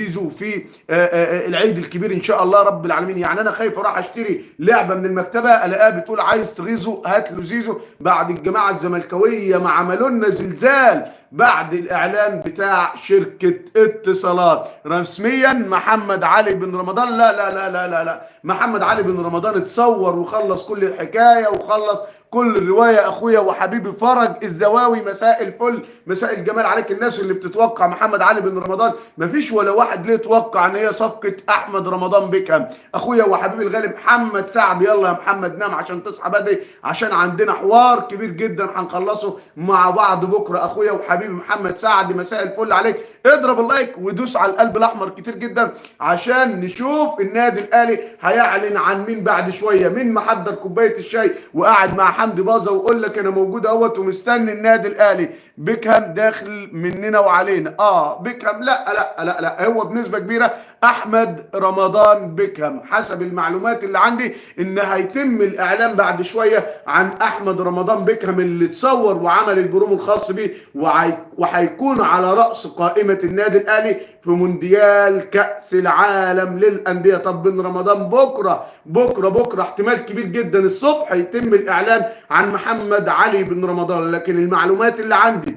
زيزو في العيد الكبير ان شاء الله رب العالمين. يعني انا خايف اروح اشتري لعبه من المكتبة الاقيها بتقول عايز تغيظه هات له زيزو، بعد الجماعة الزملكاويه ما عملوا لنا زلزال بعد الاعلان بتاع شركة اتصالات. رسميا محمد علي بن رمضان، لا لا لا لا لا لا، محمد علي بن رمضان اتصور وخلص كل الحكاية وخلص كل الرواية. اخويا وحبيبي فرج الزواوي، مساء الفل، مساء الجمال عليك. الناس اللي بتتوقع محمد علي بن رمضان، مفيش ولا واحد ليه توقع ان هي صفقة احمد رمضان بيكهام. اخويا وحبيبي الغالي محمد سعد، يلا يا محمد نام عشان تصحى بدري، عشان عندنا حوار كبير جدا هنخلصه مع بعض بكره. اخويا وحبيبي محمد سعد، مساء الفل عليك. اضرب ال like ودوس على القلب الاحمر كتير جدا عشان نشوف النادي الاهلي هيعلن عن مين بعد شوية. مين محضر كوباية الشاي وقاعد مع حمدي باظه ويقول لك انا موجود اهوت ومستني النادي الاهلي؟ بيكهام داخل مننا وعلينا. بيكهام، لا لا لا لا، هو بنسبة كبيرة احمد رمضان بيكهام، حسب المعلومات اللي عندي ان هيتم الاعلان بعد شوية عن احمد رمضان بيكهام اللي اتصور وعمل البرومو الخاص بيه، وهيكون على راس قائمة النادي الاهلي في مونديال كاس العالم للاندية. طب بن رمضان بكره بكره بكره احتمال كبير جدا الصبح يتم الاعلان عن محمد علي بن رمضان، لكن المعلومات اللي عندي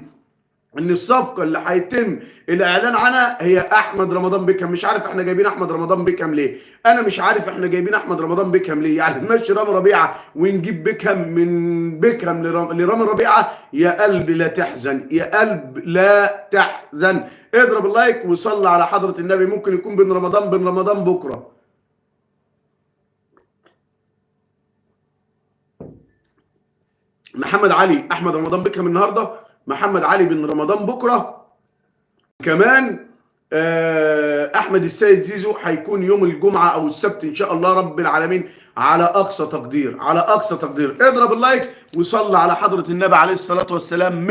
ان الصفقة اللي هيتم الاعلان عنها هي احمد رمضان بيكهام. مش عارف احنا جايبين احمد رمضان بيكهام ليه، انا مش عارف احنا جايبين احمد رمضان بيكهام ليه. يعني نمشي رامي ربيعة ونجيب بيكهام، من بيكهام لرامي ربيعة. يا قلب لا تحزن، يا قلب لا تحزن. اضرب ال like وصلي على حضره النبي. ممكن يكون بن رمضان، بن رمضان بكره. محمد علي، احمد رمضان بيكهام النهارده، محمد علي بن رمضان بكره، كمان احمد السيد زيزو هيكون يوم الجمعة او السبت ان شاء الله رب العالمين، على اقصى تقدير، على اقصى تقدير. اضرب ال like وصلي على حضره النبي عليه الصلاة والسلام.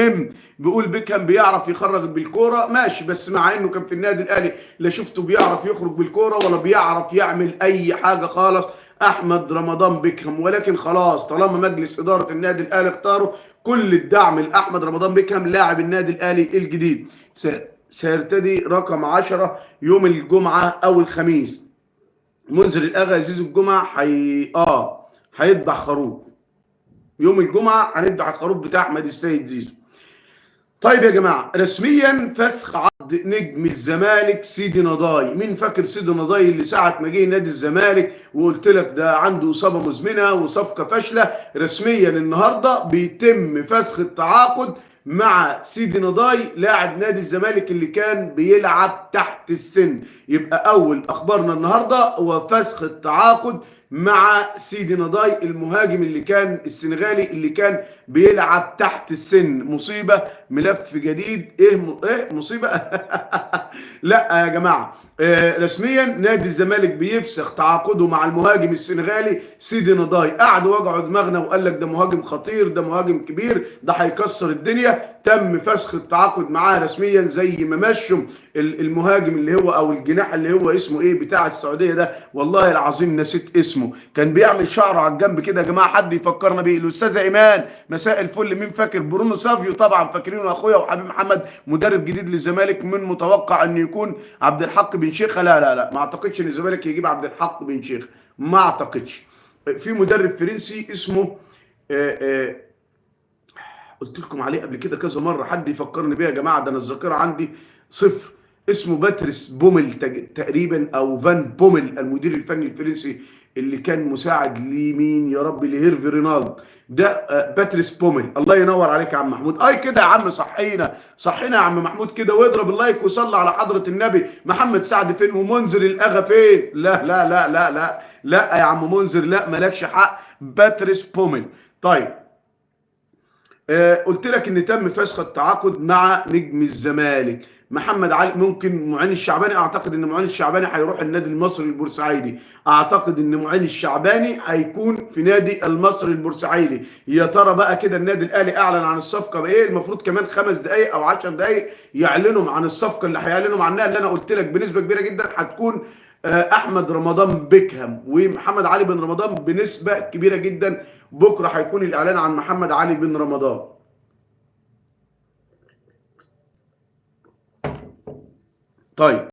بيقول بيكهام بيعرف يخرج بالكورة، ماشي، بس مع انه كان في النادي الاهلي لا شفته بيعرف يخرج بالكورة ولا بيعرف يعمل اي حاجة خالص احمد رمضان بيكهام. ولكن خلاص طالما مجلس ادارة النادي الاهلي اختاره، كل الدعم لاحمد رمضان بيكهام لاعب النادي الاهلي الجديد. سيرتدي رقم 10 يوم الجمعة او الخميس. منذر الاغا زيزو الجمعة هيذبح خروف يوم الجمعة، هنذبح الخروف بتاع احمد السيد زيزو. طيب يا جماعة، رسميا فسخ عقد نجم الزمالك سيدي نضاي. مين فاكر سيدي نضاي اللي ساعة ما جه نادي الزمالك وقلت لك ده عنده اصابه مزمنة وصفقه فاشلة؟ رسميا النهارده بيتم فسخ التعاقد مع سيدي نضاي لاعب نادي الزمالك اللي كان بيلعب تحت السن. يبقى اول اخبارنا النهارده هو فسخ التعاقد مع سيدي نضاي المهاجم اللي كان السنغالي اللي كان بيلعب تحت السن. مصيبة، ملف جديد. ايه ايه مصيبة؟ لا يا جماعة، رسميا نادي الزمالك بيفسخ تعاقده مع المهاجم السنغالي سيدي نضاي. قعدوا وجعوا دماغنا وقال لك ده مهاجم خطير، ده مهاجم كبير، ده هيكسر الدنيا. تم فسخ التعاقد معاه رسميا، زي ما مشوا المهاجم اللي هو او الجناح اللي هو اسمه ايه بتاع السعودية ده، والله العظيم نسيت اسمه، كان بيعمل شعره على الجنب كده. يا جماعة حد يفكرنا بيه. الاستاذة ايمان مساء الفل. مين فاكر برونو سافيو؟ طبعا فاكرينه اخويا وحبيب محمد، مدرب جديد للزمالك. من متوقع ان يكون عبد الحق بن شيخه؟ لا لا لا، ما اعتقدش ان الزمالك يجيب عبد الحق بن شيخه، ما اعتقدش. في مدرب فرنسي اسمه قلت لكم عليه قبل كده كذا مرة، حد يفكرني بيه يا جماعة، ده انا الذاكرة عندي صفر. اسمه باتريس بومل تقريبا، او فان بومل، المدير الفني الفرنسي اللي كان مساعد لمين يا ربي؟ لهيرفي رينالد ده، باتريس بومل. الله ينور عليك يا عم محمود. اي كده يا عم، صحينا صحينا يا عم محمود كده، واضرب ال like وصلي على حضرة النبي. محمد سعد فين ومنذر الاغا فين؟ لا لا لا لا لا لا يا عم منذر، لا مالكش حق. باتريس بومل. طيب قلت لك ان تم فسخ التعاقد مع نجم الزمالك محمد علي. ممكن معين الشعباني، اعتقد ان معين الشعباني هيروح النادي المصري البورسعيدي. اعتقد ان معين الشعباني هيكون في نادي المصري البورسعيدي. يا ترى بقى كده النادي الاهلي اعلن عن الصفقة بايه؟ المفروض كمان 5 دقائق او 10 دقائق يعلنوا عن الصفقة اللي هيعلنوا عنها، اللي انا قلت لك بنسبة كبيرة جدا هتكون احمد رمضان بيكهام ومحمد علي بن رمضان بنسبة كبيرة جدا. بكره هيكون الاعلان عن محمد علي بن رمضان. طيب.